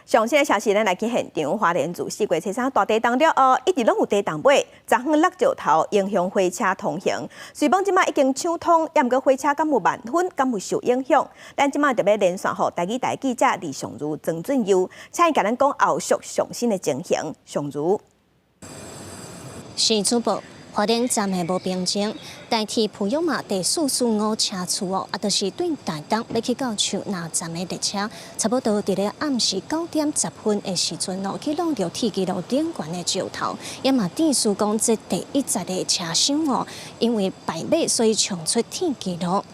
上新的消息，咱來去現場，花蓮自四月初三大地動了後，一直攏有地動尾，昨昏落石頭影響火車通行。雖講這馬已經暢通，猶毋過火車敢有慢分，敢有受影響？咱這馬特別連線予台語台記者李尚如、曾俊佑，請伊共咱講後續上新的情形。尚如，是主播。花蓮站的無平靜，台鐵普悠瑪第四四五車次哦，啊，就是對台東欲去到樹林站的列車，差不多佇咧暗時9點10分的時陣哦，去挵著鐵枝路頂懸的石頭，也嘛電視講這第一節的車廂哦，因為敗馬所以衝出鐵枝路。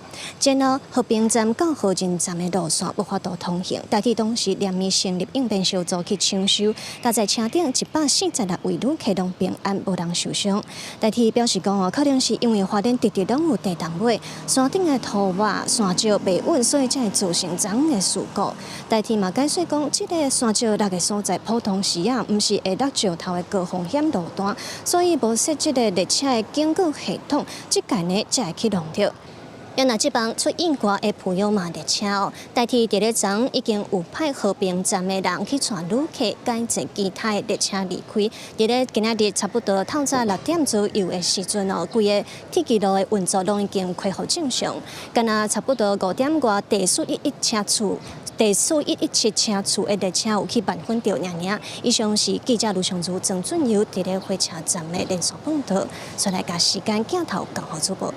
然後和平站到河仁站的路線無法度通行，台鐵當時連夜成立應變小組去搶修，佳哉車頂146位旅客攏平安，無人受傷。台鐵表示講哦，可能是因為花蓮直直攏有地動尾，山頂的土瓦山石袂穩，所以才會造成這樣的事故。台鐵嘛解釋講，這个山石落的所在普通時啊，毋是會落石頭的高風險路段，所以無設這个列車的警告系統，這屆呢才會去挵著。原來這班出意外的普悠瑪列車哦，台鐵佇咧昨已經有派和平站的人去帶旅客改坐其他的列車離開。佇咧今仔日差不多透早6點左右的時陣哦，規个鐵枝路的運作攏已經恢復正常。敢若差不多5點外，第四一一車次、第四一一七車次的列車有去慢分著爾爾。以上是記者盧尚如、曾俊佑佇咧火車站的連續報道，煞來共時間鏡頭交予主播。